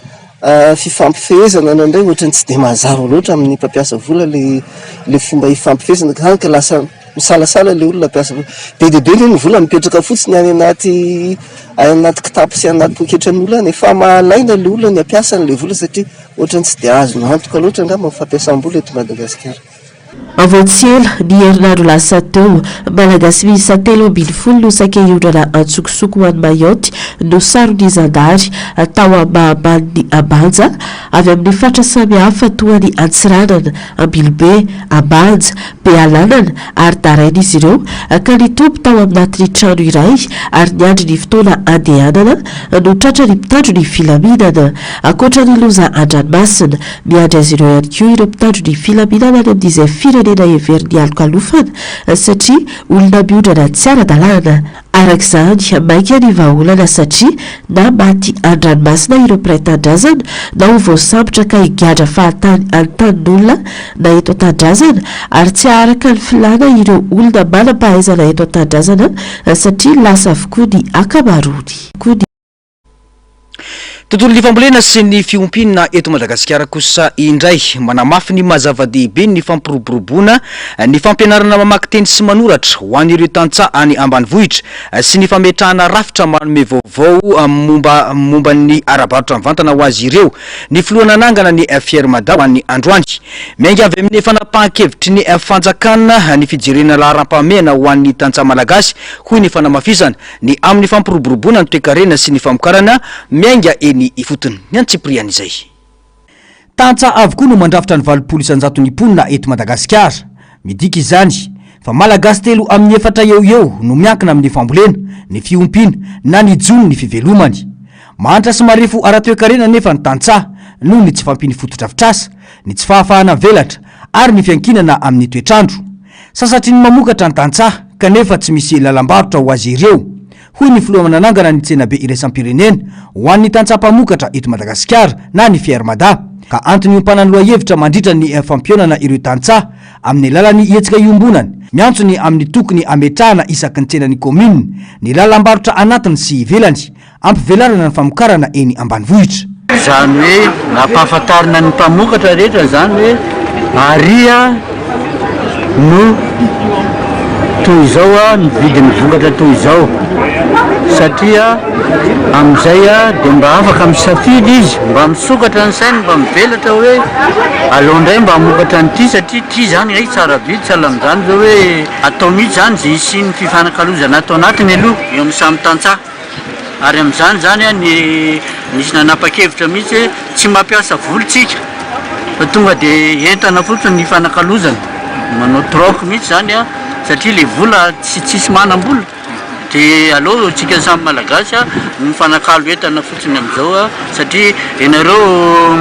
H: Fifampifehezana indraindray ohatran'ny tsy dia mazava loatra amin'ny mpampiasa vola ilay ilay fomba ifampifehezana ka hany ka lasa misalasala ilay olona hampiasa vola. Be dia be anie ny vola mipetraka fotsiny any anaty any anaty kitapo sy any anaty poketran'olona any e, fa mahalaina ilay olona ny hampiasa an'ilay vola satria ohatran'ny tsy dia azony antoka loatra angamba ny fampiasam-bola eto Madagasikara.
A: Vao tsy ela, ny herinandro lasa teo, Malagasy miisa 13 no saika hiondrana an-tsokosoko ho any Mayotte no saron'ny zandary tao Mahabanin'i Ambanja, avy amin'ny faritra samihafa toa an'i Antsiranana, Ambilobe, Ambanja, Bealanana ary Daraina izy ireo ka nitoby tao aminatin'ny trano iray ary niandry ny fotoana handehanana no tratra ny mpitandro ny filaminana. Ankoatra ny loza an-dranomasina, Miandry azy ireo ihany koa ireo mpitandro ny filaminana any amin'izay firenena heveriny hialokalofana satria olona miondrana tsy ara-dalàna. Araka izany, maika ny vahaolana satria na maty an-dranomasina ireo mpiray tanindrazana na ho voasambotra ka higadra fahatany any tanin'olona na eto an-tanindrazana ary tsy haharaka ny filàna ireo olona manam-pahaizana eto an-tanindrazana satria lasa avokoa ny ankamaroany.
B: Tontolon'ny fambolena sy ny fiompiana eto Madagasikara kosa indray manamafy ny maha zava-dehibe ny fampiroboroboana ny fampianarana mamaky teny sy manoratra ho an'ireo tantsaha any ambanivohitra sy ny fametrahana rafitra manome vaovao momba momba ny ara-barotra mivantana ho azy ireo ny filoha nanangana ny Fier Mada ho an'ny androany. Miainga avy amin'ny fanapahan-kevitry ny fanjakana ny fijerena laharam-pahamehana ho an'ny tantsaha malagasy hoy ny fanamafisana Ny amin'ny fampiroboroboana ny toekarena sy ny famokarana miainga eny ifotony. Ny antsipirian'izay.
C: Tantsaha avokoa no mandrafitra ny 80 isan-jaton'ny mponina eto Madagasikara. Midika izany, fa Malagasy telo amin'ny efatra eo ho eo no miankina amin'ny fambolena, ny fiompiana na ny jono ny fivelomany. Mahantra sy marefo ara-toekarena anefa ny tantsaha noho ny tsy fahampian'ny fotodrafitrasa, ny tsy fahafahana mivelatra ary ny fiankinana amin'ny toetr'andro. Sasatry ny mamokatra ny tantsaha kanefa tsy misy lalam-barotra ho azy ireo, hoy ny filoha nanangana ny tsenabe iraisam-pirenena ho an'ny tantsaha mpamokatra eto Madagasikara na ny Fier-Mada, ka antony iompanan'ny lohahevitra mandritra ny fampihaonana ireo tantsaha amin'ny alalan'ny hetsika iombonana miantso ny amin'ny tokony hametrahana isaky ny tsenan'ny kaominina ny lalam-barotra anatiny sy ivelany Hampivelarana ny famokarana eny ambanivohitra.
I: Izany hoe nampahafantarina ny mpamokatra rehetra izany hoe ary no toy izao ny vidin'ny vokatra toy izao satria amin'izay dia mba afaka misafidy izy, mba misokatra ny sainy, mba mivelatra hoe aleo indray mba hamokatra an'ity satria ity izany hay tsara vidy, sahala amin'izany izao hoe atao mihitsy izany izay hisian'ny fifanakalozana ato anatiny aloha eo amin'ny samy tantsaha. Ary amin'izany izany ny nisy nanapa-kevitra mihitsy hoe tsy mampiasa vola isika fa tonga dia entana fotsiny ny ifanakalozana, manao troc mihitsy izany an, satria ilay vola tsy tsisy manam-bola dia aleo isika samy malagasy no mifanakalo entana fotsiny amin'izao an, satria ianareo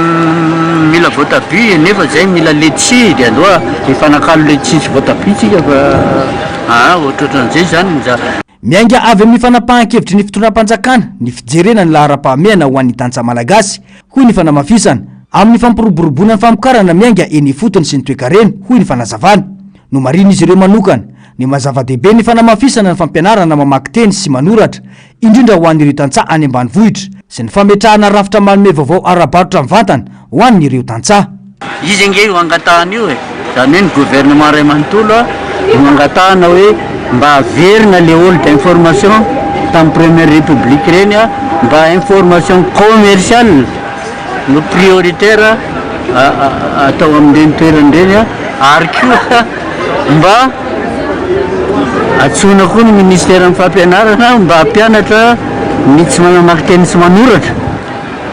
I: mila voatabia nefa izahay mila letchis dia aleo hifanakalo letchis sy voatabia isika fa aa ohatrohatran'izay izany ny za-.
C: Miainga avy amin'ny fanapahan-kevitry ny fitondram-panjakana ny fijerena ny laharam-pahamehana ho an'ny tantsaha malagasy, hoy ny fanamafisana, amin'ny fampiroboroboana ny famokarana miainga eny ifotony sy ny toekarena, hoy ny fanazavana. Nomarihin'izy ireo manokana ny maha zava-dehibe ny fanamafisana ny fampianarana mamaky teny sy manoratra, indrindra ho an'ireo tantsaha any ambanivohitra, sy ny fametrahana rafitra manome vaovao ara-barotra mivantana ho an'ireo tantsaha.
I: Izy ange io angatahana io e! Izany hoe ny gouvernement iray manontolo no angatahana hoe mba averina le hall d'information tamin'ny première république ireny mba information commerciale no prioritaire atao amin'ireny toerana ireny ary koa mba antsoina koa ny ministeran'ny fampianarana mba hampianatra ny tsy mahay mamaky teny sy manoratra.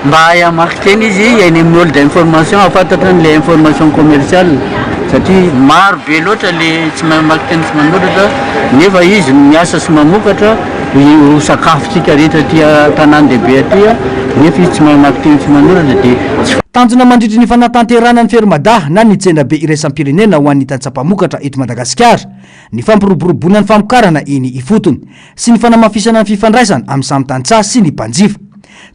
I: Mba hahay hamaky teny izy eny amin'ny hall d'information hahafantatra an'ilay information commerciale satria maro be loatra le tsy mahay mamaky teny sy manoratra nefa izy no miasa sy mamokatra ho sakafontsika rehetra aty an-tanàn-dehibe aty nefa izy tsy mahay mamaky teny sy manoratra dia tsy
C: Tanjona mandritry ny fanatanterahana ny Fermada na ny tsenabe iraisam-pirenena ho an'ny tantsaha mpamokatra eto Madagasikara ny fampiroboroboana ny famokarana eny ifotony sy ny fanamafisana ny fifandraisana amin'ny samy tantsaha sy ny mpanjifa.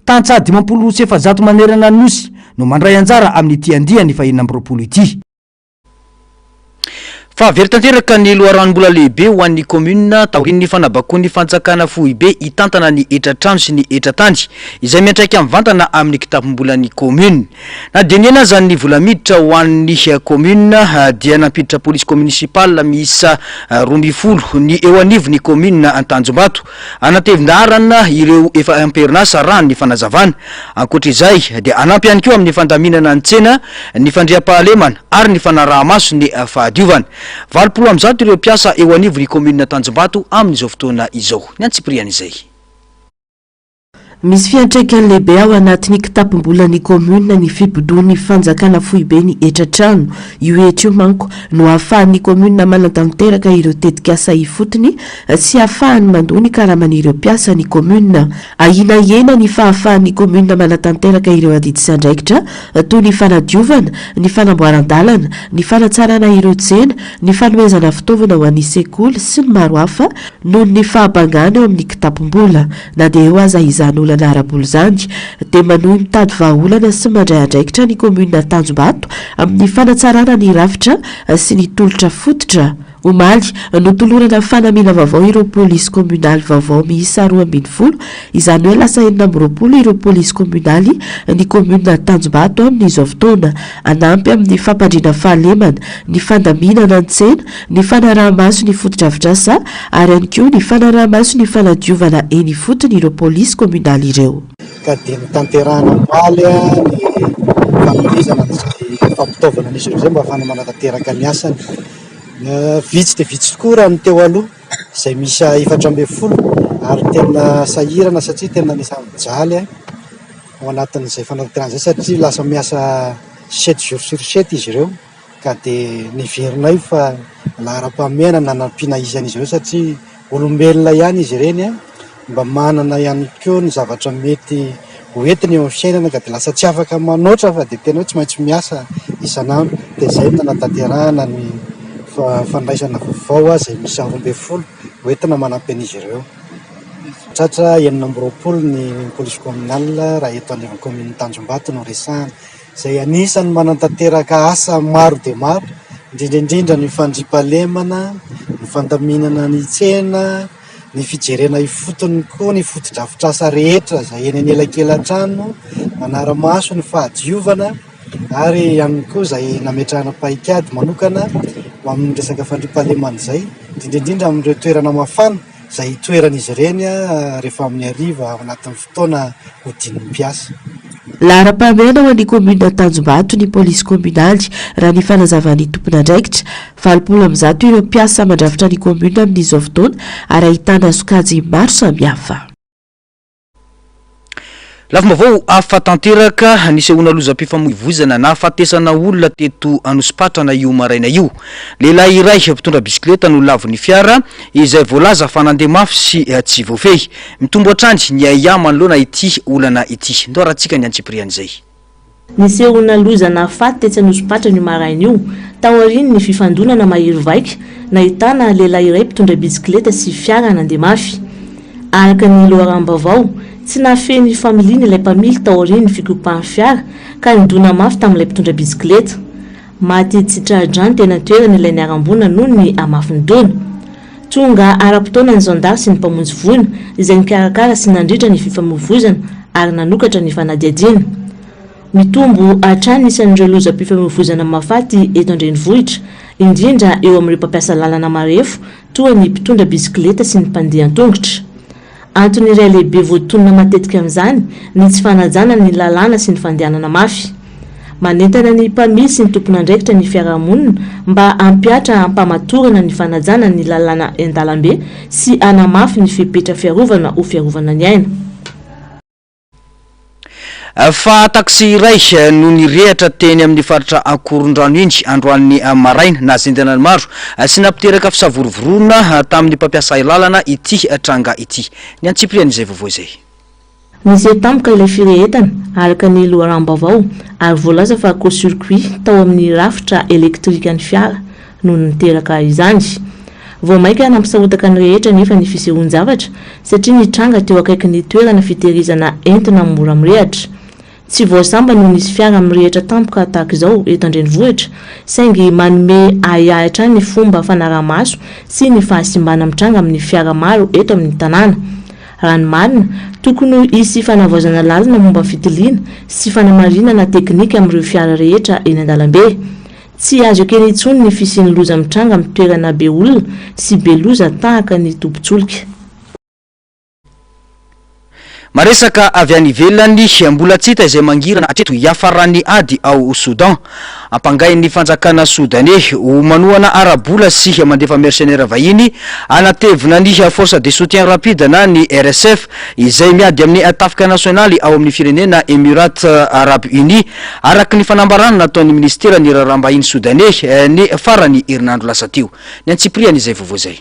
C: Tantsaha 450 manerana ny Nosy no mandray anjara amin'ity andiany faha-26 ity.
B: Fa very tanteraka ny loharanom-bola lehibe ho an'ny kaominina taorian'ny fanabakoan'ny fanjakana foibe hitantana ny hetra-trano sy ny hetra-tany izay miantraika mivantana amin'ny kitapom-bolan'ny kaominina. Na dia nihena aza ny vola miditra ho an'ny kaominina dia nampiditra polisy kominisipala miisa 12 ny eo anivon'ny kaominina Antanjombato. Hanatevin-daharana ireo efa am-perinasa raha ny fanazavana. Ankoatra izay dia hanampy ihany koa amin'ny fandaminana ny tsena, ny fandriampahalemana ary ny fanaraha-maso ny fahadiovana. 180 ireo mpiasa eo anivon'ny kaominina Tanjombato amin'izao fotoana izao. Ny antsipirian'izay.
A: Misy fiantraikany lehibe ao anatin'ny kitapom-bolan'ny kaominina ny fibodoan'ny fanjakana foibe ny hetra-trano. Io hetra io manko no ahafahan'ny kaominina manatanteraka ireo tetikasa ifotony sy ahafahany mandoa ny karaman'ireo mpiasan'ny kaominina. Ahiana hihena ny fahafahan'ny kaominina manatanteraka ireo adidy sy andraikitra toy ny fanadiovana, ny fanamboaran-dalana, ny fanatsarana ireo tsena, ny fanomezana fitaovana ho an'ny sekoly sy ny maro hafa noho ny fahabangana eo amin'ny kitapom-bola. Na dia eo aza izany olana ara-bola izany dia manohy mitady vahaolana sy mandray andraikitra ny kaominina Tanjombato amin'ny fanatsarana ny rafitra sy ny tolotra fototra. Omaly, notolorana fanamiana vaovao ireo polisy kaominaly vaovao miisa 12, izany hoe lasa 26 ireo polisy kaominaly ny kaominina Tanjombato amin'izao fotoana. Hanampy amin'ny fampandriana fahalemana, ny fandaminana ny tsena, ny fanaraha-maso ny fotodrafitrasa ary ihany koa ny fanaraha-maso ny fanadiovana eny ifotony ireo polisy kaominaly ireo.
J: Ka dia notanterahina omaly ny fanomezana an'izay fampitaovana an'izy ireo izay mba hahafahana manatanteraka ny asany. Vitsy dia vitsy tokoa raha ny teo aloha izay miisa 14 ary tena sahirana satria tena anisan'ny mijaly ao anatin'izay fanatanterahana izay satria lasa miasa sept jours sur sept izy ireo. Ka dia neverinay fa laharam-pahamehana nanampiana isan'izy ireo satria olombelona ihany izy ireny mba manana ihany koa ny zavatra mety ho entiny eo amin'ny fiainana ka dia lasa tsy afaka manoatra fa dia tena hoe tsy maintsy miasa isan'andro. Dia izay no nanatanterahana ny fandraisana vaovao izay miisa 12 ho entina manampy an'izy ireo. Tratra 26 ny polisy kaominalina raha eto anivon'ny kaominin'i Tanjombato no resahana. izay anisan'ny manatanteraka asa maro dia maro, indrindra indrindra ny fandriampahalemana, ny fandaminana ny tsena, ny fijerena ifotony koa ny fotodrafitrasa rehetra izay eny anelakelan-trano, manara-maso ny fahadiovana ary ihany koa izay nametrahana paikady manokana ho amin'ny resaka fandriampahalemana izay, indrindra indrindra amin'ireo toerana mafana izay itoeran'izy ireny rehefa amin'ny hariva ao anatin'ny fotoana hodian'ny mpiasa.
A: Laharam-pahamehana ho an'ny kaominina Tanjombato ny polisy kaominaly, raha ny fanazavan'ny tompon'andraikitra. 180 ireo mpiasa mandrafitra ny kaominina amin'izao fotoana ary ahitana sokajy maro samihafa.
B: Lafim-baovao hafa tanteraka, nisehoana lozam-pifamoivoizana nahafatesana olona teto Anosipatrana io maraina io. Lehilahy iray mpitondra bisikileta no lavon'ny fiara izay voalaza fa nandeha mafy sy tsy voafehy. Mitombo hatrany ny ahiahy manoloana ity olana ity. Ndao arahantsika ny antsipirian'izay.
K: Nisehoana loza nahafaty tetsy Anosipatrana io maraina io, taorian'ny fifandonana mahery vaika nahitana lehilahy iray mpitondra bisikileta sy fiara nandeha mafy. Araka ny loharanom-baovao, tsy nahafehy ny familiana ilay mpamily taorian'ny fikopahan'ny fiara ka nidona mafy tamin'ilay mpitondra bisikileta. Maty tsy tra-drano teny an-toerana ilay niharam-boina noho ny hamafin'ny dona. Tonga ara-potoana ny zandary sy ny mpamonjy voina izay nikarakara sy nandrindra ny fifamoivoizana ary nanokatra ny fanadihadiana. Mitombo hatrany ny isan'ireo lozam-pifamoivoizana mahafaty eto an-drenivohitra, indrindra eo amin'ireo mpampiasa lalana marefo toa ny mpitondra bisikileta sy ny mpandeha an-tongotra. Antony iray lehibe voatonona matetika amin'izany ny tsy fanajana ny lalàna sy ny fandehanana mafy. Manentana ny mpamily sy ny tompon'andraikitra ny fiarahamonina mba hampihatra am-pamatorana ny fanajana ny lalàna an-dalambe sy hanamafy ny fepetra fiarovana ho fiarovana ny aina.
B: Fa taxi iray no nirehatra teny amin'ny faritra Ankorondrano iny androany maraina. Nahazendana ny maro sy nampiteraka fisavorovoroana tamin'ny mpampiasa lalana ity tranga ity. Ny antsipirian'izay vaovao izay.
K: Niseho tampoka ilay firehetana, araka ny loharanom-baovao, ary voalaza fa court-circuit tao amin'ny rafitra elektrikan'ny fiara no niteraka izany. Vao mainka nampisahotaka ny rehetra anefa ny fisehoan-javatra satria nitranga teo akaikin'ny toerana fitehirizana entona mora mirehatra. Tsy vao sambany no nisy fiara mirehitra tampoka tahaka izao eto an-drenivohitra, saingy manome ahiahy hatrany ny fomba fanaraha-maso sy ny fahasimbana mitranga amin'ny fiara maro eto amin'ny tanàna. Raha ny marina, tokony hisy fanavaozana lalina momba ny fitiliana sy fanamarinana teknika amin'ireo fiara rehetra eny an-dalambe. Tsy azo ekena intsony ny fisian'ny loza mitranga amin'ny toerana be olona sy be loza tahaka ny tobin-tsolika.
B: Maresaka avy any ivelany, mbola tsy hita izay mangirana hatreto hiafaran'ny ady ao Soudan. Ampangain'ny fanjakana Soudaney ho manohana ara-bola sy mandefa mercenaires vahiny hanatevina ny Force de soutien rapide na ny RSF izay miady amin'ny tafika nasionaly ao amin'ny firenena Emirats Arabes Unis Araka ny fanambarana nataon'ny minisiteran'ny raharaham-bahiny Sodaney ny faran'ny herinandro lasa teo. Ny antsipiriany izay vaovao izay.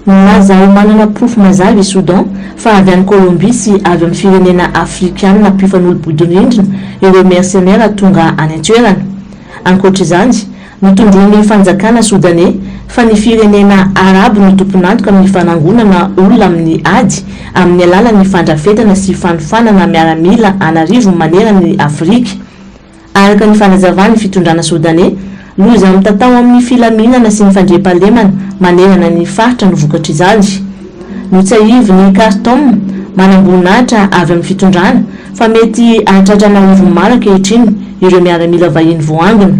K: Milaza ho manana porofo mazava i Soudan fa avy any Kolombia sy avy amin'ny firenena Afrikana mpifanolo-bodirindrina ireo mersenera tonga any an-toerana. Ankoatra izany, notondroin'ny fanjakana Sodaney fa ny firenena Arabo no tompon'antoka amin'ny fanangonana olona amin'ny ady amin'ny alalan'ny fandrafetana sy fanofanana miaramila an'arivony manerana an'i Afrika. Araka ny fanazavan'ny fitondrana Sodaney, loza mitatao amin'ny filaminana sy ny fandriampahalemana manerana ny faritra no vokatr'izany. Notsiahivin'i Khartoum, manamboninahitra avy amin'ny fitondrana, fa mety hahatratra an'arivony maro ankehitriny ireo miaramila vahiny voaangona.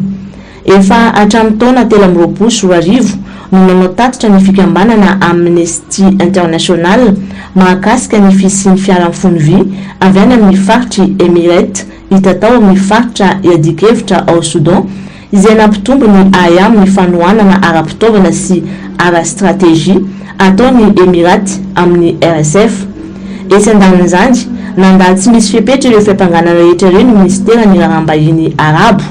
K: Efa hatramin'ny taona 2023 no nanao tatitra ny fikambanana Amnesty International mahakasika ny fisian'ny fiara mifono vy avy any amin'ny faritr'i Emirates hita tao amin'ny faritra iadian-kevitra ao Soudan izay nampitombo ny ahiahy amin'ny fanohanana ara-pitaovana sy ara-stratejia ataon'i Emirates amin'ny RSF. Etsy andanin'izany, nandà tsy misy fepetra ireo fiampangana rehetra ireo ny minisiteran'ny Raharaham-bahiny Arabo.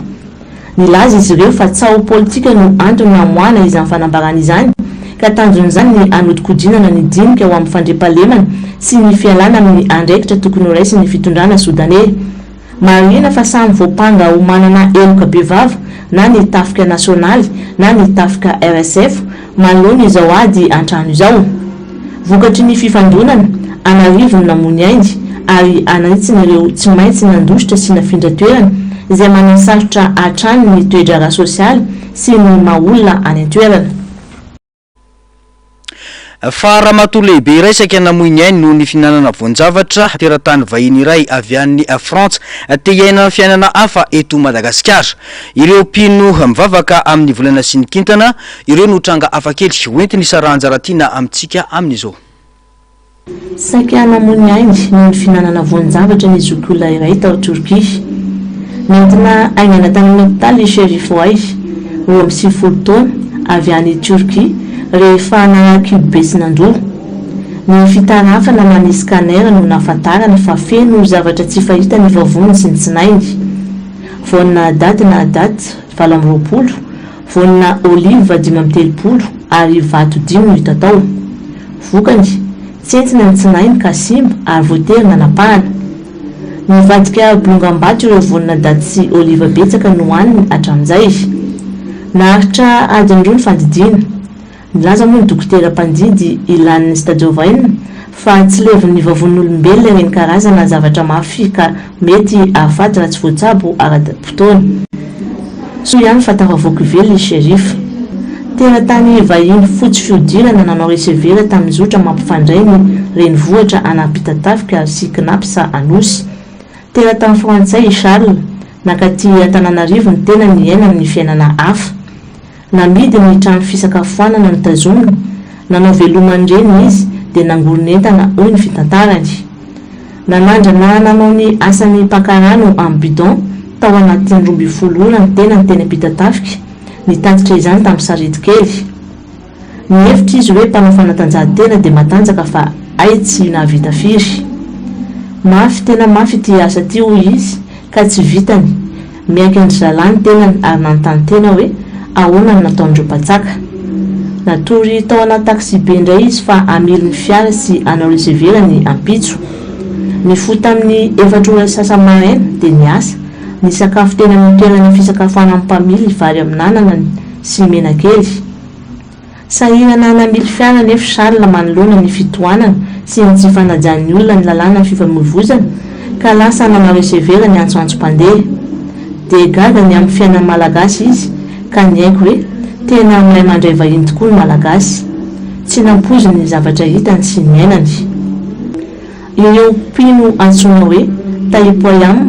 K: Nilaza izy ireo fa tsaho politika no antony namoahana izany fanambarana izany ka tanjon'izany ny hanodinkodinana ny dinika ho amin'ny fandriampahalemana sy ny fialana amin'ny andraikitra tokony horaisin'ny fitondrana sodaney. Marihina fa samy voampanga ho manana heloka bevava na ny tafika nasionaly na ny tafika RSF manoloana izao ady an-trano izao. Vokatry ny fifandonana, an'arivony namoy ny ainy ary an'hetsiny ireo tsy maintsy nandositra sy nafindra toerana, izay manasarotra hatrany ny toe-draharaha sosialy sy ny maha olona any an-toerana.
B: Fa ramatoa lehibe iray saika namoy ny ainy noho ny fihinanana voan-javatra, teratany vahiny iray avy any Frantsa te hiaina fiainana hafa eto Madagasikara. Ireo mpino mivavaka amin'ny volana sy ny kintana, ireo no tranga hafakely hoentin'i Sarah Anjaratiana amintsika amin'izao.
K: Saika namoy ny ainy noho ny fihinanana voan-javatra ny zokiolona iray tao Torkia. Nentina haingana tany amin'ny hopitaly i Sherif Way, 92 taona, avy any Torkia, rehefa narary kibobe sy nandoa. Ny fitarafana na ny scanner no nahafantarana fa feno zavatra tsy fahita ny vavoniny sy ny tsinainy. Voanina daty na daty 28, voanina olive 35 ary vato dimy no hita tao. Vokany, tsentsina ny tsinainy ka simba ary voatery nanapahana. Nivadika bolongam-bato ireo voanina daty sy oliva betsaka nohaniny hatramin'izay. Naharitra adiny roa ny fandidiana. Nilaza moa ny dokotera mpandidy Ilan Stadiovain fa tsy levon'ny vavonin'olombelona ireny karazana zavatra mafy ka mety hahafaty raha tsy voatsabo ara-potoana. Soa ihany fa tafavoaka ivelona i Sheriff. Teratany vahiny fotsy fihodirana nanao resevera tamin'ny zotra mampifandray ny renivohitra an'Ampitatafika sy Cnaps Anosy. Teratany frantsay i Charles. Nankaty Antananarivo ny tenany hiaina amin'ny fiainana hafa. Namidy ny trano fisakafoanana notazominy, nanao veloma ny reniny izy dia nangoron'entana hoy ny fitantarany. Nanandrana nanao ny asan'ny mpaka rano amin'ny bidon tao anatin'ny 12 ora ny tenany teny Ampitatafika, nitatitra izany tamin'ny sarety kely. Nihevitra izy hoe mpanao fanatanjahantena dia matanjaka fa hay tsy nahavita firy. Mafy tena mafy ity asa ity hoy izy ka tsy vitany. Miaiky an-dry zalahy ny tenany ary nanontany tena hoe ahoana no nataon'ireo mpatsaka. Natory tao anaty taxi-be indray izy fa hamily ny fiara sy hanao recevera ny ampitso. Nifoha tamin'ny efatra ora sy sasany maraina dia niasa, nisakafo teny amin'ny toerana fisakafoanan'ny mpamily vary amin'anana sy menakely. Sahirana namily fiara anefa Charles manoloana ny fitohanana sy ny tsy fanajan'ny olona ny lalànan'ny fifamoivoizana ka lasa nanao recevera ny antsoantso mpandeha. Dia gaga ny amin'ny fiainan'ny Malagasy izy ka niaiky hoe tena mahay mandray vahiny tokoa ny Malagasy. Tsy nampoiziny ny zavatra hitany sy niainany. Ireo mpino antsoina hoe Taipoyam,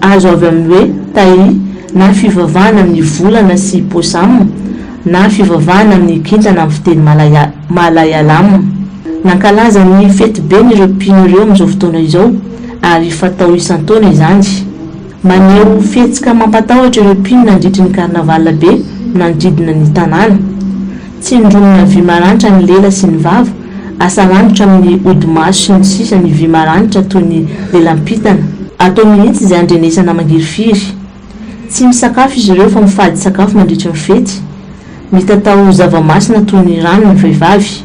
K: azo avy amin'ny hoe Tai na fivavahana amin'ny volana sy Posam na fivavahana amin'ny kintana amin'ny fiteny Malayalam. Nankalaza ny fetibeny ireo mpino ireo amin'izao fotoana izao ary fatao isan-taona izany. Maneho fihetsika mampatahotra ireo mpino nandritry ny carnaval be nanodidina ny tanàna. Tsindronina vy maranitra ny lela sy ny vava, asa rangotra amin'ny hodi-maso sy ny sisa ny vy maranitra toy ny lelam-pintana. Atao mihitsy izay handrenesana mangirifiry. Tsy misakafo izy ireo fa mifady sakafo mandritry ny fety. Mitatao zava-masina toy ny rano ny vehivavy.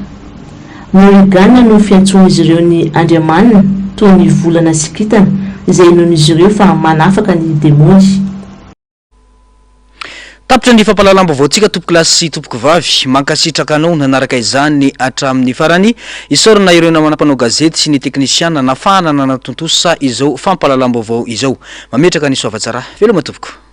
K: Murugan no fiantsoan'izy ireo ny andriamaniny toy ny volana sy kintana izay inoan'izy ireo fa manafaka ny demony.
B: Tapitra ny fampahalalam-baovaontsika tompokolahy sy tompokovavy. Mankasitraka anao nanaraka izany hatramin'ny farany. Isaorana ireo namana mpanao gazety sy ny teknisiana nafahana nanatontosa izao fampahalalam-baovao izao. Mametraka ny soavatsara. Veloma tompoko.